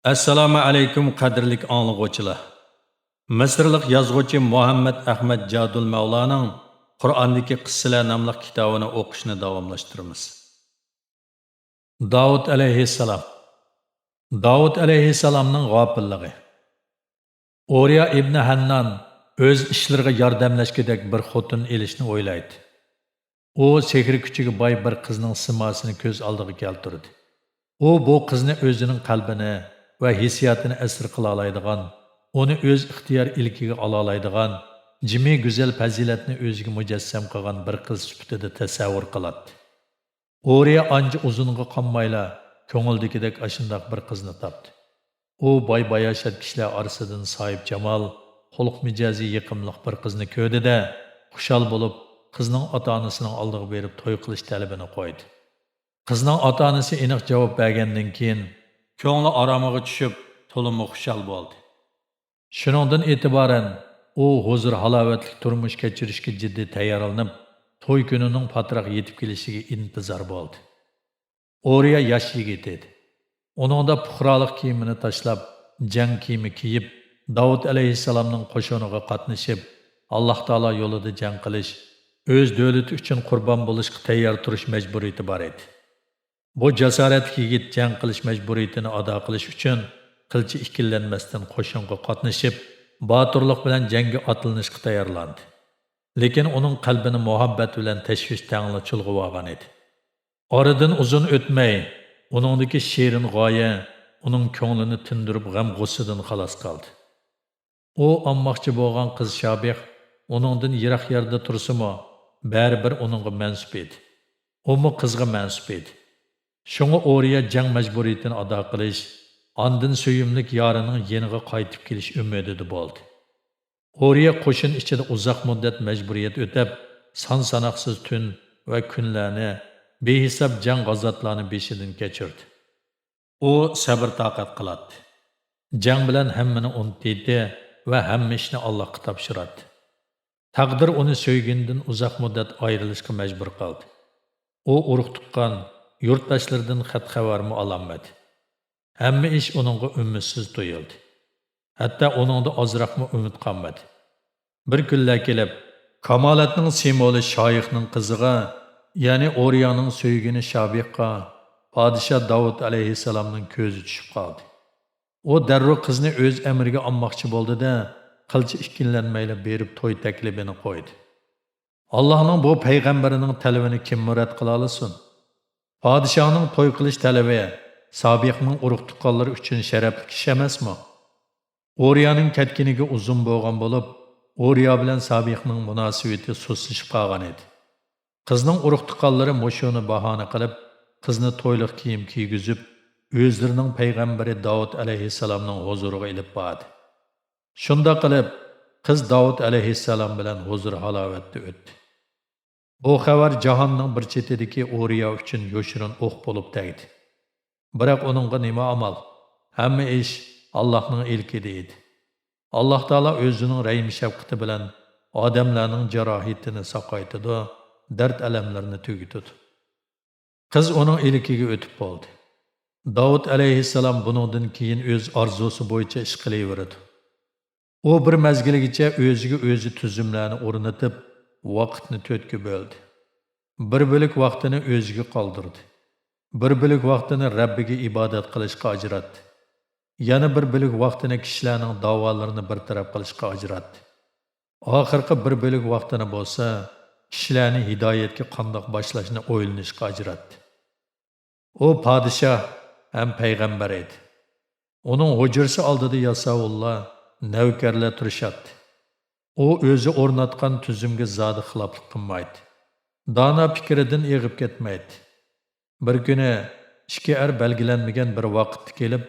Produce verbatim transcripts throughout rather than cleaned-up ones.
ئەسسالامۇ ئەلەيكۇم، قەدىرلىك ئاڭلىغۇچىلار! مىسىرلىق يازغۇچى مۇھەممەد ئەخمەت جادۇل مەۋلانىڭ قۇرئاندىكى قىسسىلەر ناملىق كىتابىنى ئوقۇشنى داۋاملاشتۇرىمىز. داۋۇت ئەلەيھىسسالام. داۋۇت ئەلەيھىسسالامنىڭ غاپىللىقى. ئۇرىيا ئىبنى ھەننان ئۆز ئىشلىرىغا ياردەملەشكۈدەك بىر خوتۇن ئېلىشنى ئويلايتتى. ئۇ سېھرىي كۈچىگە باي بىر قىزنىڭ سىماسىنى كۆز ئالدىغا كەلتۈردى. ئۇ بۇ قىزنى ئۆزىنىڭ قەلبىنى ۋە ھېسسىياتىنى ئەسىر قىلالايدىغان، ئۇنى ئۆز ئىختىيار ئىلكىگە ئالالايدىغان، جىمى گۈزەل پەزىلەتنى ئۆزىگە مۇجەسسەم قىلغان بىر قىز سۈپىتىدە تەسەۋۋۇر قىلاتتى. ئۇرىيا ئانچە ئۇزۇنغا قالمايلا كۆڭلىدىكىدەك ئاشۇنداق بىر قىزنى تاپتى. ئۇ باي-باياشات كىشىلەر ئارىسىدىن ساھىبجامال، خۇلق-مىجەزى يېقىملىق بىر قىزنى كۆردى-دە، خۇشال بولۇپ، قىزنىڭ ئاتا-ئانىسىنىڭ ئالدىغا بېرىپ توي قىلىش تەلىپىنى قويدى. قىزنىڭ ئاتا-ئانىسى ئېنىق جاۋاب بەرگەندىن كېيىن، كۆڭلى ئارامىغا چۈشۈپ، تولىمۇ خۇشال بولدى. شۇنىڭدىن ئېتىبارەن ئۇ ھۇزۇر-ھالاۋەتلىك تۇرمۇش كەچۈرۈشكە جىددىي تەييارلىنىپ، توي كۈنىنىڭ پاتراق يېتىپ كېلىشىگە ئىنتىزار بولدى. ئۇرىيا ياش يىگىت ئىدى. ئۇنىڭدا پۇقرالىق كىيىمىنى تاشلاپ، جەڭ كىيىمى كىيىپ، داۋۇت ئەلەيھىسسالامنىڭ قوشۇنىغا قاتنىشىپ، ئاللاھ تائالا يولىدا جەڭ قىلىش، ئۆز دۆلىتى ئۈچۈن قۇربان بولۇشقا تەييار تۇرۇش مەجبۇرىيىتى بار ئىدى. بۇ جاسارەتلىك يىگىت جەڭ قىلىش مەجبۇرىيىتىنى ئادا قىلىش ئۈچۈن قىلچە ئىككىلەنمەستىن قوشۇنغا قاتنىشىپ، باتۇرلۇق بىلەن جەڭگە ئاتلىنىشقا تەييارلاندى. لېكىن ئۇنىڭ قەلبىنى مۇھەببەت بىلەن تەشۋىش تەڭلا چۇلغىۋالغان ئىدى. ئارىدىن ئۇزۇن ئۆتمەي، ئۇنىڭدىكى شېرىن غايە ئۇنىڭ كۆڭلىنى تىندۇرۇپ، غەم-غۇسسىدىن خالاس قىلدى. ئۇ ئالماقچى بولغان قىز شابىخ ئۇنىڭدىن يىراق يەردە تۇرسىمۇ، بەرىبىر ئۇنىڭغا مەنسۇپ ئىدى. ئۇمۇ قىزغا مەنسۇپ ئىدى. شۇڭا ئۇرىيا جەڭ مەجبۇرىيىتىنى ئادا قىلىش، ئاندىن سۆيۈملۈك يارىنىڭ يېنىغا قايتىپ كېلىش ئۈمىدىدە بولدى. ئۇرىيا قوشۇن ئىچىدە ئۇزاق مۇددەت مەجبۇرىيەت ئۆتەپ، سان-ساناقسىز تۈن ۋە كۈنلەرنى بىھېساب جەڭ-غازاتلارنى بېشىدىن كەچۈردى. ئۇ سەبىر-تاقەت قىلاتتى. جەڭ بىلەن ھەممىنى ئۇنتۇيتتى ۋە ھەممە ئىشنى ئاللاھقا تاپشۇراتتى. تەقدىر ئۇنى سۆيگىنىدىن ئۇزاق مۇددەت ئايرىلىشقا مەجبۇر قىلدى. ئۇ ئۇرۇق-تۇغقان، يۇرتداشلىرىدىن خەت-خەۋەرمۇ ئالالمىدى. ھەممە ئىش ئۇنىڭغا ئۈمىدسىز تۇيۇلدى. ھەتتا ئۇنىڭدا ئازراقمۇ ئۈمىد قالمىدى. بىر كۈنلەر كېلىپ، كامالەتنىڭ سىمۋولى شايىخنىڭ قىزىغا، يەنى ئۇرىيانىڭ سۆيگىنى شابىخقا پادىشاھ داۋۇت ئەلەيھىسسالامنىڭ كۆزى چۈشۈپ قالدى. ئۇ دەررۇ قىزنى ئۆز ئەمرىگە ئالماقچى بولدى-دە، قىلچە ئىككىلەنمەيلا بېرىپ توي تەكلىپىنى قويدى. ئاللاھنىڭ بۇ پەيغەمبىرىنىڭ تەلىپىنى كىممۇ رەت قىلالىسۇن؟ پادىشاھنىڭ توي قىلىش تەلىپى سابىقنىڭ ئۇرۇق-تۇغقانلىرى ئۈچۈن شەرەپلىك ئىش ئەمەسمۇ؟ ئۇرىيانىڭ كەتكىنىگە ئۇزۇن بولغان بولۇپ، ئۇرىيا بىلەن سابىقنىڭ مۇناسىۋىتى سۇسلىشىپ قالغان ئىدى. قىزنىڭ ئۇرۇق-تۇغقانلىرى مۇشۇنى باھانە قىلىپ، قىزنى تويلۇق كىيىم كىيگۈزۈپ، ئۆزلىرىنىڭ پەيغەمبىرى داۋۇت ئەلەيھىسسالامنىڭ ھۇزۇرىغا ئېلىپ باردى. شۇنداق قىلىپ، قىز داۋۇت ئەلەيھىسسالام بىلەن ھۇزۇر-ھالاۋەتتە ئۆتتى. بۇ خەۋەر جاھاننىڭ بىر چېتىدىكى ئۇرىيا ئۈچۈن يوشۇرۇن ئوق بولۇپ تەگدى. بىراق ئۇنىڭغا نېمە ئامال؟ ھەممە ئىش ئاللاھنىڭ ئىلكىدە ئىدى. ئاللاھ تائالا ئۆزىنىڭ رەھىم-شەپقىتى بىلەن ئادەملەرنىڭ جاراھىتىنى ساقايتىدۇ، دەرد-ئەلەملىرىنى تۈگىتىدۇ. قىز ئۇنىڭ ئىلكىگە ئۆتۈپ بولدى. داۋۇت ئەلەيھىسسالام بۇنىڭدىن كېيىن ئۆز ئارزۇسى بويىچە ئىش قىلىۋېرىدۇ. ئۇ بىر مەزگىلگىچە ئۆزىگە ئۆزى تۈزۈملەرنى ئورنىتىپ، ۋاقىتنى تۆتكە بۆلدى. بىر بۆلەك ۋاقتىنى ئۆزىگە قالدۇردى. بىر بۆلەك ۋاقتىنى رەببىگە ئىبادەت قىلىشقا ئاجراتتى. يەنە بىر بۆلەك ۋاقتىنى كىشىلەرنىڭ داۋالىرىنى بىر تەرەپ قىلىشقا ئاجراتتى. ئاخىرقى بىر بۆلەك ۋاقتىنى بولسا كىشىلەرنى ھىدايەتكە قانداق باشلاشنى ئويلىنىشقا ئاجراتتى. ئۇ پادىشاھ ھەم پەيغەمبەر ئىدى. ئۇنىڭ ھۇجرىسى ئالدىدا ياساۋۇللار، نەۋكەرلەر تۇرۇشاتتى. ئۇ ئۆزى ئورناتقان تۈزۈمگە زادى خىلاپلىق قىلمايتتى. دانا پىكرىدىن ئېغىپ كەتمەيتتى. بىر كۈنى ئىككى ئەر بەلگىلەنمىگەن بىر ۋاقىتتا كېلىپ،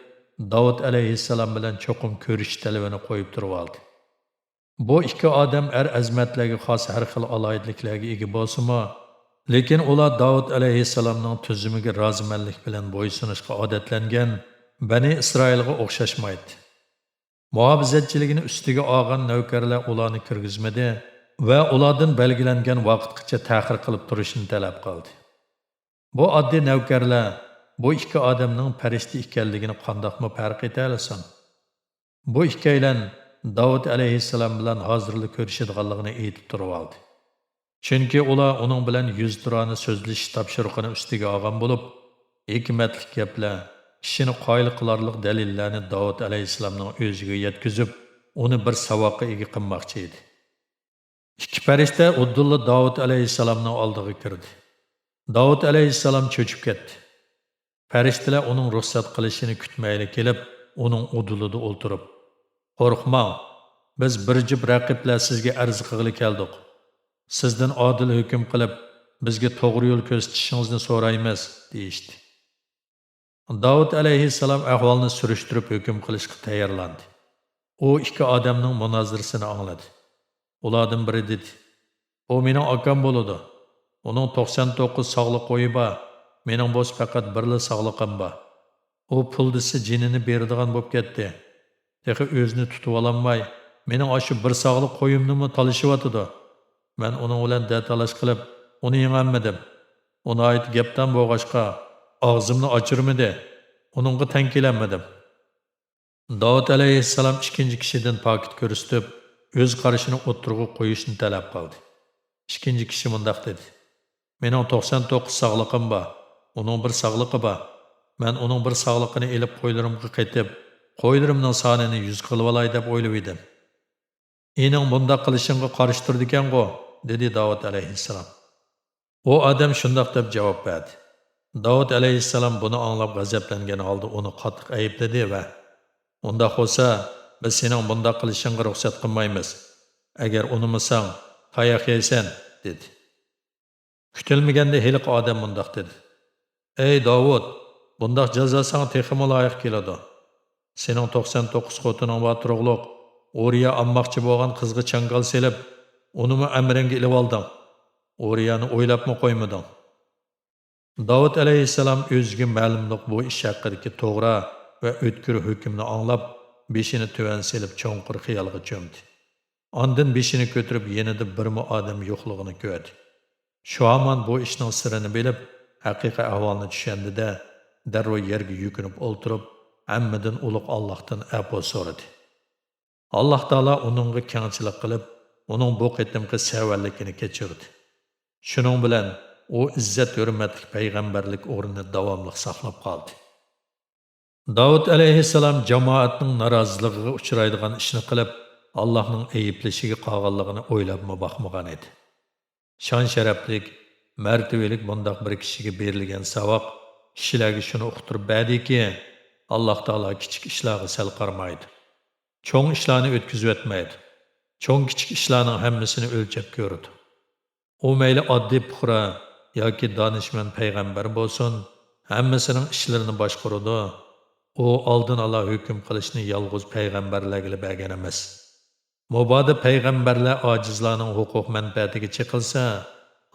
داۋۇت ئەلەيھىسسالام بىلەن چوقۇم كۆرۈشۈش تەلىپىنى قويۇپ تۇرۇۋالدى. بۇ ئىككى ئادەم ئەر ئەزىمەتلەرگە خاس ھەر خىل ئالاھىدىلىكلەرگە ئىگە بولسىمۇ، لېكىن ئۇلار داۋۇت ئەلەيھىسسالامنىڭ تۈزۈمىگە رازىمەنلىك بىلەن بويسۇنۇشقا ئادەتلەنگەن بەنى ئىسرائىلغا ئوخشاشمايتتى. مۇھاپىزەتچىلىكىنى ئۈستىگە ئالغان نەۋكەرلەر ئۇلارنى كىرگۈزمىدى ۋە ئۇلاردىن بەلگىلەنگەن ۋاقىتقىچە تەخىر قىلىپ تۇرۇشنى تەلەپ قىلدى. بۇ ئاددىي نەۋكەرلەر بۇ ئىككى ئادەمنىڭ پەرىشتە ئىكەنلىكىنى قانداقمۇ پەرق ئېتەلىسۇن؟ بۇ ئىككىيلەن داۋۇت ئەلەيھىسسالام بىلەن ھازىرلا كۆرۈشىدىغانلىقىنى ئېيتىپ تۇرۇۋالدى. چۈنكى ئۇلار ئۇنىڭ بىلەن يۈزتۇرانە سۆزلىشىش تاپشۇرۇقىنى ئۈستىگە ئالغان بولۇپ، ھېكمەتلىك گەپلەر، كىشىنى قايىل قىلارلىق دەلىللەرنى داۋۇت ئەلەيھىسسالامنىڭ ئۆزىگە يەتكۈزۈپ، ئۇنى بىر ساۋاققا ئىگە قىلماقچى ئىدى. ئىككى پەرىشتە ئۇدۇللا داۋۇت ئەلەيھىسسالامنىڭ ئالدىغا كىردى. داۋۇت ئەلەيھىسسالام چۆچۈپ كەتتى. پەرىشتىلەر ئۇنىڭ رۇخسەت قىلىشىنى كۈتمەيلا كېلىپ، ئۇنىڭ ئۇدۇلىدا ئولتۇرۇپ، «قورقماڭ، بىز بىر جۈپ رەقىبلەر سىزگە ئەرز قىلغىلى كەلدۇق. سىزدىن ئادىل ھۆكۈم قىلىپ، بىزگە توغرا يول كۆرسىتىشىڭىزنى سورايمىز» دېيىشتى. داۋۇت ئەلەيھىسسالام ئەھۋالنى سۈرۈشتۈرۈپ ھۆكۈم قىلىشقا تەييارلاندى. ئۇ ئىككى ئادەمنىڭ مۇنازىرىسىنى ئاڭلىدى. ئۇلاردىن بىرى دېدى، «ئۇ مېنىڭ ئاكام بولىدۇ. ئۇنىڭ توقسان توققۇز ساغلىق قويى بار، مېنىڭ بولسا پەقەت بىرلا ساغلىقىم بار. ئۇ پۇل دېسە جېنىنى بېرىدىغان بولۇپ كەتتى. تېخى ئۆزىنى تۇتۇۋالالماي، مېنىڭ ئاشۇ بىر ساغلىق قويۇمنىمۇ تالىشىۋاتىدۇ. مەن ئۇنىڭ بىلەن دەتالاش قىلىپ، ئۇنى يېڭەلمىدىم. ئۇ ناھايىتى گەپدان بولغاچقا، ئاغزىمنى ئاچۇرمىدى. ئۇنىڭغا تەڭ كېلەلمىدىم.» داۋۇت ئەلەيھىسسالام ئىككىنچى كىشىدىن پاكىت كۆرسىتىپ، ئۆز قارىشىنى ئوتتۇرىغا قويۇشنى تەلەپ قىلدى. ئىككىنچى كىشى مۇنداق دېدى، «مېنىڭ توقسان توققۇز ساغلىقىم بار، ئۇنىڭ بىر ساغلىقى بار. مەن ئۇنىڭ بىر ساغلىقىنى ئېلىپ قويلىرىمغا قېتىپ، قويلىرىمنىڭ سانىنى يۈز قىلىۋالاي دەپ ئويلىۋىدىم.» «ئىنىڭ بۇنداق قىلىشىڭغا قارشى تۇرىدىكەنغۇ؟» دېدى داۋۇت ئەلەيھىسسالام. ئۇ ئادەم شۇنداق دەپ جاۋاب بەردى. داۋۇت ئەلەيھىسسالام بۇنى ئاڭلاپ غەزەپلەنگەن ھالدا ئۇنى قاتتىق ئەيىبلىدى ۋە، «ئۇنداق بولسا، بىز سېنىڭ بۇنداق قىلىشىڭغا رۇخسەت قىلمايمىز. ئەگەر ئۇنىمىساڭ، تاياق يەيسەن» دېدى. كۈتۈلمىگەندە ھېلىقى ئادەم مۇنداق دېدى، «ئەي داۋۇت، بۇنداق جازا ساڭا تېخىمۇ لايىق كېلىدۇ. سېنىڭ توقسان توققۇز خوتۇنۇڭ بار تۇرۇقلۇق، ئۇرىيا ئالماقچى بولغان قىزغا چاڭگال سېلىپ، ئۇنىمۇ ئەمرىڭگە ئېلىۋالدىڭ. ئۇرىيانى ئويلاپمۇ قويمىدىڭ.» داۋۇت ئەلەيھىسسالام ئۆزىگە مەلۇملۇق بۇ ئىش ھەققىدىكى توغرا ۋە ئۆتكۈر ھۆكۈمنى ئاڭلاپ، بېشىنى تۆۋەن سېلىپ، چوڭقۇر خىيالغا چۆمدى. ئاندىن بېشىنى كۆتۈرۈپ، يېنىدا بىرمۇ ئادەم يوقلۇقىنى كۆردى. شۇ ھامان بۇ ئىشنىڭ سىرىنى بىلىپ، ھەقىقىي ئەھۋالنى چۈشەندى-دە، دەررۇ يەرگە يۈكۈنۈپ ئولتۇرۇپ، ھەممىدىن ئۇلۇغ ئاللاھتىن ئەپۇ سورىدى. ئاللاھ تائالا ئۇنىڭغا كەڭچىلىك قىلىپ، ئۇنىڭ بۇ قېتىمقى سەۋەنلىكىنى كەچۈردى. شۇنىڭ بىلەن ئۇ ئىززەت-ھۆرمەتلىك پەيغەمبەرلىك ئورنىنى داۋاملىق ساقلاپ قالدى. داۋۇت ئەلەيھىسسالام جامائەتنىڭ نارازىلىقىغا ئۇچرايدىغان ئىشنى قىلىپ، ئاللاھنىڭ ئەيىبلىشىگە قالغانلىقىنى ئويلاپمۇ باقمىغان ئىدى. شان-شەرەپلىك، مەرتىۋىلىك بۇنداق بىر كىشىگە بېرىلگەن ساۋاق كىشىلەرگە شۇنى ئۇقتۇرۇپ بەردىكى، ئاللاھ تائالا كىچىك ئىشلارغا سەل قارىمايدۇ. چوڭ ئىشلارنى ئۆتكۈزۈۋەتمەيدۇ. چوڭ-كىچىك ئىشلارنىڭ ھەممىسىنى ئۆلچەپ كۆرىدۇ. ئۇ مەيلى ئاددىي پۇقرا ياكى دانىشمەن پەيغەمبەر بولسۇن، ھەممىسىنىڭ ئىشلىرىنى باشقۇرىدۇ. ئۇ ئالدىن ئالا ھۆكۈم قىلىشنى يالغۇز پەيغەمبەرلەرگىلا بەرگەن ئەمەس. مۇبادا پەيغەمبەرلەر ئاجىزلارنىڭ ھوقۇق مەنپەئەتىگە چېقىلسا،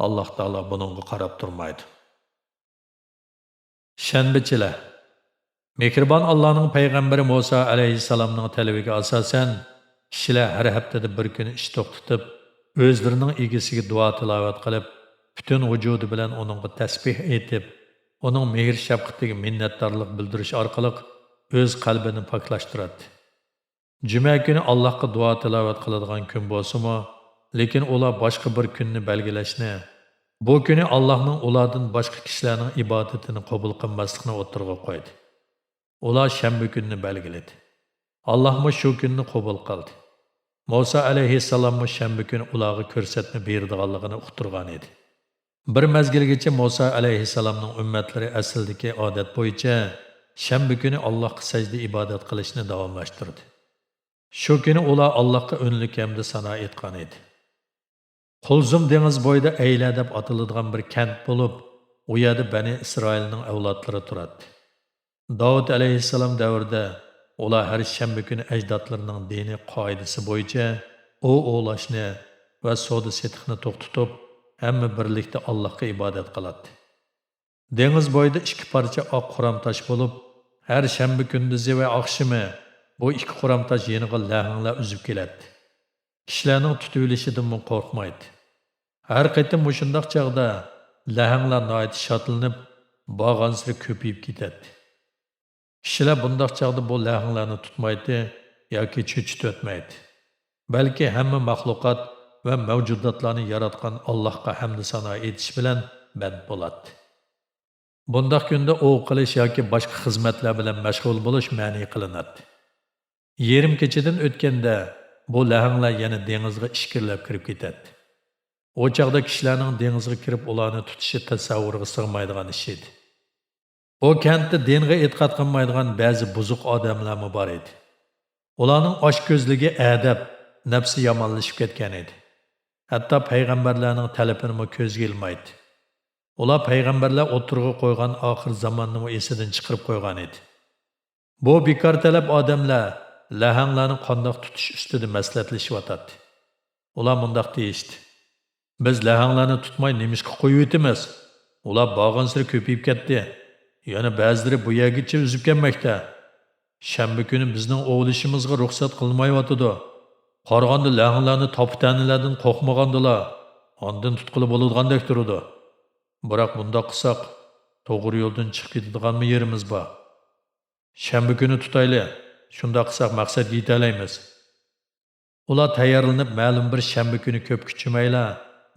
ئاللاھ تائالا بۇنىڭغا قاراپ تۇرمايدۇ. شەنبىچىلەر. مېھرىبان ئاللانىڭ پەيغەمبىرى مۇسا ئەلەيھىسسالامنىڭ تەلىپىگە ئاساسەن، كىشىلەر ھەر ھەپتىدە بىر كۈنى ئىش توختىتىپ، ئۆزلىرىنىڭ ئىگىسىگە دۇئا-تىلاۋەت قىلىپ، پۈتۈن ۋۇجۇدى بىلەن ئۇنىڭغا تەسبىھ ئېيتىپ، ئۇنىڭ مېھىر-شەپقىتىگە مىننەتدارلىق بىلدۈرۈش ئارقىلىق ئۆز قەلبىنى پاكلاشتۇراتتى. جۈمە كۈنى ئاللاھقا دۇئا-تىلاۋەت قىلىدىغان كۈن بولسىمۇ، لېكىن ئۇلار باشقا بىر كۈننى بەلگىلەشنى، بۇ كۈنى ئاللاھنىڭ ئۇلاردىن باشقا كىشىلەرنىڭ ئىبادىتىنى قوبۇل قىلماسلىقنى ئوتتۇرىغا قويدى. ئۇلار شەنبە كۈنىنى بەلگىلىدى. ئاللاھمۇ شۇ كۈننى قوبۇل قىلدى. مۇسا ئەلەيھىسسالاممۇ شەنبە كۈنى ئۇلارغا كۆرسەتمە بېرىدىغانلىقىنى ئۇقتۇرغان ئىدى. بىر مەزگىلگىچە مۇسا ئەلەيھىسسالامنىڭ ئۈممەتلىرى ئەسلىدىكى ئادەت بويىچە شەنبە كۈنى ئاللاھقا سەجدە ئىبادەت قىلىشنى داۋاملاشتۇردى. شۇ كۈنى ئۇلار ئاللاھقا ئۈنلۈك ھەمدە سانا ئېيتقان ئىدى. قۇلزۇم دېڭىز بويىدا ئەيلە دەپ ئاتىلىدىغان بىر كەنت بولۇپ، ئۇ يەردە بەنى ئىسرائىلنىڭ ئەۋلادلىرى تۇراتتى. داۋۇت ئەلەيھىسسالام دەۋرىدە ئۇلار ھەر شەنبە كۈنى ئەجدادلىرىنىڭ دىنىي قائىدىسى بويىچە ئوۋ ئوۋلاشنى ۋە سودا-سېتىقنى توختىتىپ، ھەممە بىرلىكتە ئاللاھقا ئىبادەت قىلاتتى. دېڭىز بويىدا ئىككى پارچە ئاق قۇرام تاش بولۇپ، ھەر شەنبە كۈندۈزى ۋە ئاخشىمى بۇ ئىككى قۇرام تاش يېنىغا لەھەڭلەر ئۈزۈپ كېلەتتى. كىشىلەرنىڭ تۇتۇۋېلىشىدىنمۇ قورقمايتتى. ھەر قېتىم مۇشۇنداق چاغدا لەھەڭلەر ناھايىتى شادلىنىپ، بارغانسېرى كۆپىيىپ كېتەتتى. كىشىلەر بۇنداق چاغدا بۇ لەھەڭلەرنى تۇتمايتتى ياكى چۆچۈتۈۋەتمەيتتى. بەلكى ھەممە مەخلۇقات ۋە مەۋجۇداتلارنى ياراتقان ئاللاھقا ھەمدۇ سانا ئېيتىش بىلەن بەند بولاتتى. بۇنداق كۈندە ئوۋ قىلىش ياكى باشقا خىزمەتلەر بىلەن مەشغۇل بولۇش مەنئى قىلىناتتى. يېرىم كېچىدىن ئۆتكەندە، بۇ لەھەڭلەر يەنە دېڭىزغا ئىچكىرىلەپ كىرىپ كېتەتتى. ئۇ چاغدا كىشىلەرنىڭ دېڭىزغا كىرىپ ئۇلارنى تۇتۇشى تەسەۋۋۇرغا سىغمايدىغان ئىش ئىدى. ئۇ كەنتتە دىنغا ئېتىقاد قىلمايدىغان بەزى بۇزۇق ئادەملەرمۇ بار ئىدى. ئۇلارنىڭ ئاچكۆزلۈكى ئەدەپ، نەپسى يامانلىشىپ كەتكەن ئىدى. ھەتتا پەيغەمبەرلەرنىڭ تەلىپىنىمۇ كۆزگە ئىلمايتتى. ئۇلار پەيغەمبەرلەر ئوتتۇرىغا قويغان ئاخىر زاماننىمۇ ئېسىدىن چىقىرىپ قويغان ئىدى. بۇ بىكار تەلەپ ئادەملەر لەھەڭلەرنى قانداق تۇتۇش ئۈستىدە مەسلىھەتلىشىۋاتاتتى. ئۇلار مۇنداق دېيىشتى: «بىز لەھەڭلەرنى تۇتماي نېمىشقا قويۇۋېتىمىز؟ ئۇلار بارغانسېرى كۆپىيىپ كەتتى. يەنە بەزىلىرى بۇ يەرگىچە ئۈزۈپ كەلمەكتە. شەنبە كۈنى بىزنىڭ ئوۋلىشىمىزغا رۇخسەت قىلىنمايۋاتىدۇ. قارىغاندا لەھەڭلەرنى تاپا-تەنىلەردىن قورقمىغاندىلا، ئاندىن تۇتقىلى بولىدىغاندەك تۇرىدۇ. بىراق بۇنداق قىلساق، توغرا يولدىن چىقىپ كېتىدىغانمۇ يېرىمىز بار. شەنبە كۈنى تۇتايلى، شۇنداق قىلساق مەقسەتكە يېتەلەيمىز.» ئۇلار تەييارلىنىپ، مەلۇم بىر شەنبە كۈنى كۆپ كۈچىمەيلا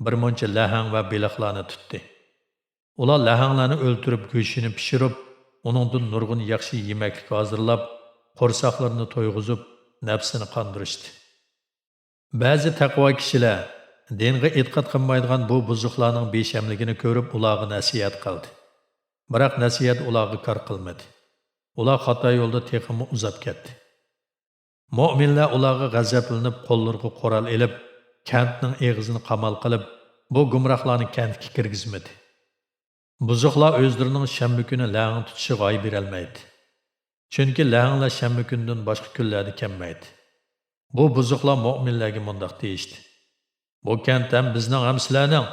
بىر مۇنچە لەھەڭ ۋە بېلىقلارنى تۇتتى. ئۇلار لەھەڭلەرنى ئۆلتۈرۈپ، گۆشىنى پىشۇرۇپ، ئۇنىڭدىن نۇرغۇن ياخشى يېمەكلىك ھازىرلاپ، قورساقلىرىنى تويغۇزۇپ، نەپسىنى قاندۇرۇشتى. بەزى تەقۋا كىشىلەر، دىنغا ئېتىقاد قىلمايدىغان بۇ بۇزۇقلارنىڭ بىشەملىكىنى كۆرۈپ، ئۇلارغا نەسىھەت قىلدى. بىراق نەسىھەت ئۇلارغا كار قىلمىدى. ئۇلار خاتا يولدا تېخىمۇ ئۇزاپ كەتتى. مۆمىنلەر ئۇلارغا غەزەپلىنىپ، قوللىرىغا قورال ئېلىپ، كەنتنىڭ ئېغىزىنى قامال قىلىپ، بۇ گۇمراھلارنى كەنتكە كىرگۈزمىدى. بۇزۇقلار ئۆزلىرىنىڭ شەنبە كۈنى لەھەڭ تۇتۇشىغا ھاي بېرەلمەيدۇ. چۈنكى لەھەڭلەر شەنبە كۈنىدىن باشقا كۈنلەردە كەلمەيدۇ. بۇ بۇزۇقلار مۆمىنلەرگە مۇنداق دېيىشتى: «بۇ كەنت ھەم بىزنىڭ، ھەم سىلەرنىڭ.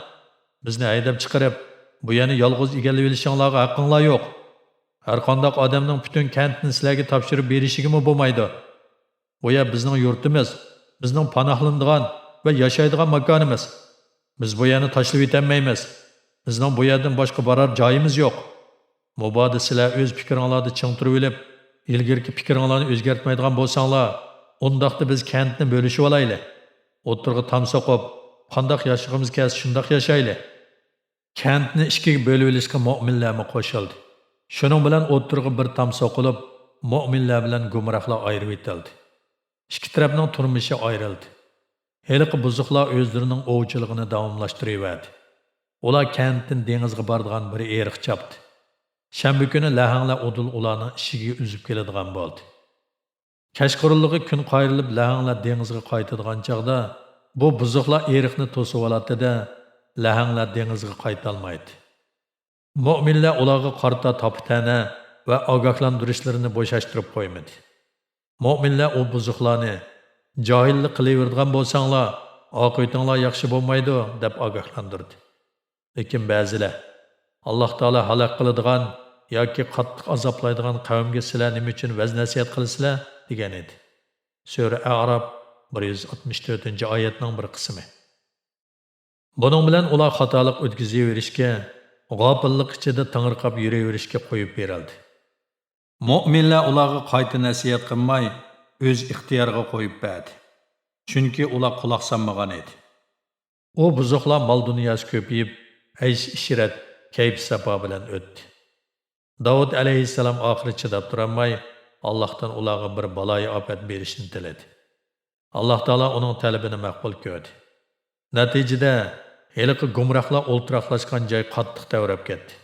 بىزنى ھەيدەپ چىقىرىپ، بۇ يەرنى يالغۇز ئىگىلىۋېلىشىڭلارغا ھەققىڭلار يوق. ھەرقانداق ئادەمنىڭ پۈتۈن كەنتنى سىلەرگە تاپشۇرۇپ بېرىشىگىمۇ بولمايدۇ. بۇ يەر بىزنىڭ يۇرتىمىز، بىزنىڭ پاناھلىنىدىغان ۋە ياشايدىغان ماكانىمىز. بىز بۇ يەرنى تاشلىۋېتەلمەيمىز. بىزنىڭ بۇ يەردىن باشقا بارار جايىمىز يوق. مۇبادا سىلەر ئۆز پىكرىڭلاردا چىڭ تۇرۇۋېلىپ، ئىلگىرىكى پىكرىڭلارنى ئۆزگەرتمەيدىغان بولساڭلار، ئۇنداقتا بىز كەنتنى بۆلۈشۈۋالايلى. ئوتتۇرىغا تام سوقۇپ، قانداق ياشىغىمىز كەلسە، شۇنداق ياشايلى.» كەنتنى ئىككىگە بۆلۈۋېلىشقا مۆمىنلەرمۇ قوشۇلدى. شۇنىڭ بىلەن ئوتتۇرىغا بىر تام سوقۇلۇپ، مۆمىنلەر بىلەن گۇمراھلار ئايرىۋېتىلدى. ئىككى تەرەپنىڭ تۇرمۇشى ئايرىلدى. ھېلىقى بۇزۇقلار ئۆزلىرىنىڭ ئوۋچىلىقىنى داۋاملاشتۇرۇۋەردى. ئۇلار كەنتتىن دېڭىزغا بارىدىغان بىر ئېرىق چاپتى. شەنبە كۈنى لەھەڭلەر ئۇدۇل ئۇلارنىڭ ئىشىكىگە ئۈزۈپ كېلىدىغان بولدى. كەچقۇرۇنلۇقى كۈن قايرىلىپ، لەھەڭلەر دېڭىزغا قايتىدىغان چاغدا، بۇ بۇزۇقلار ئېرىقنى توسۇۋالاتتى-دە، لەھەڭلەر دېڭىزغا قايتالمايتتى. مۆمىنلەر ئۇلارغا قارىتا تاپا-تەنە ۋە ئاگاھلاندۇرۇشلىرىنى بوشاشتۇرۇپ قويمىدى. مۆمىنلەر ئۇ بۇزۇقلارنى: «جاھىللىق قىلىۋېرىدىغان بولساڭلار، ئاقىۋىتىڭلار ياخشى بولمايدۇ» دەپ ئاگاھلاندۇردى. لېكىن بەزىلەر: «ئاللاھ تائالا ھالاك قىلىدىغان ياكى قاتتىق ئازابلايدىغان قەۋمگە سىلەر نېمە ئۈچۈن ۋەز-نەسىھەت قىلىسىلەر؟» دېگەن ئىدى. سۈرە ئەئراپ، بىر يۈز ئاتمىش تۆتىنچى ئايەتنىڭ بىر قىسمى. بۇنىڭ بىلەن ئۇلار خاتالىق ئۆتكۈزۈۋېرىشكە، غاپىللىق ئىچىدە تېڭىرقاپ يۈرۈۋېرىشكە قويۇپ بېرىلدى. مۆمىنلەر ئۇلارغا قايتا نەسىھەت قىلماي، ئۆز ئىختىيارىغا قويۇپ بەردى. چۈنكى ئۇلار قۇلاق سالمىغان ئىدى. ئۇ بۇزۇقلار مال-دۇنياسى كۆپىيىپ، ئەيش-ئىشرەت، كەيپ-ساپا بىلەن ئۆتتى. داۋۇت ئەلەيھىسسالام ئاخىرى چىداپ تۇرالماي، ئاللاھتىن ئۇلارغا بىر بالايىئاپەت بېرىشنى تىلىدى. ئاللاھ تائالا ئۇنىڭ تەلىپىنى مەقبۇل كۆردى. نەتىجىدە، ھېلىقى گۇمراھلار ئولتۇراقلاشقان جاي قاتتىق تەۋرەپ كەتتى.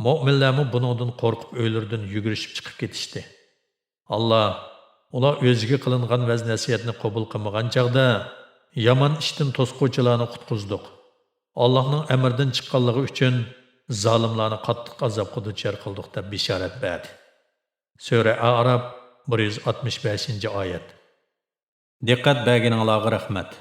مۆمىنلەرمۇ بۇنىڭدىن قورقۇپ، ئۆيلىرىدىن يۈگۈرۈشۈپ چىقىپ كېتىشتى. ئاللاھ ئۇلار ئۆزىگە قىلىنغان ۋەز-نەسىھەتنى قوبۇل قىلمىغان چاغدا، يامان ئىشتىن توسقۇچىلارنى قۇتقۇزدۇق. ئاللاھنىڭ ئەمرىدىن چىققانلىقى ئۈچۈن زالىملارنى قاتتىق ئازابقا دۇچار قىلدۇق، دەپ بېشارەت بەردى. سۈرە ئەئراپ، بىر يۈز ئاتمىش بەشىنچى ئايەت. دىققەت بەرگىنىڭلارغا رەھمەت.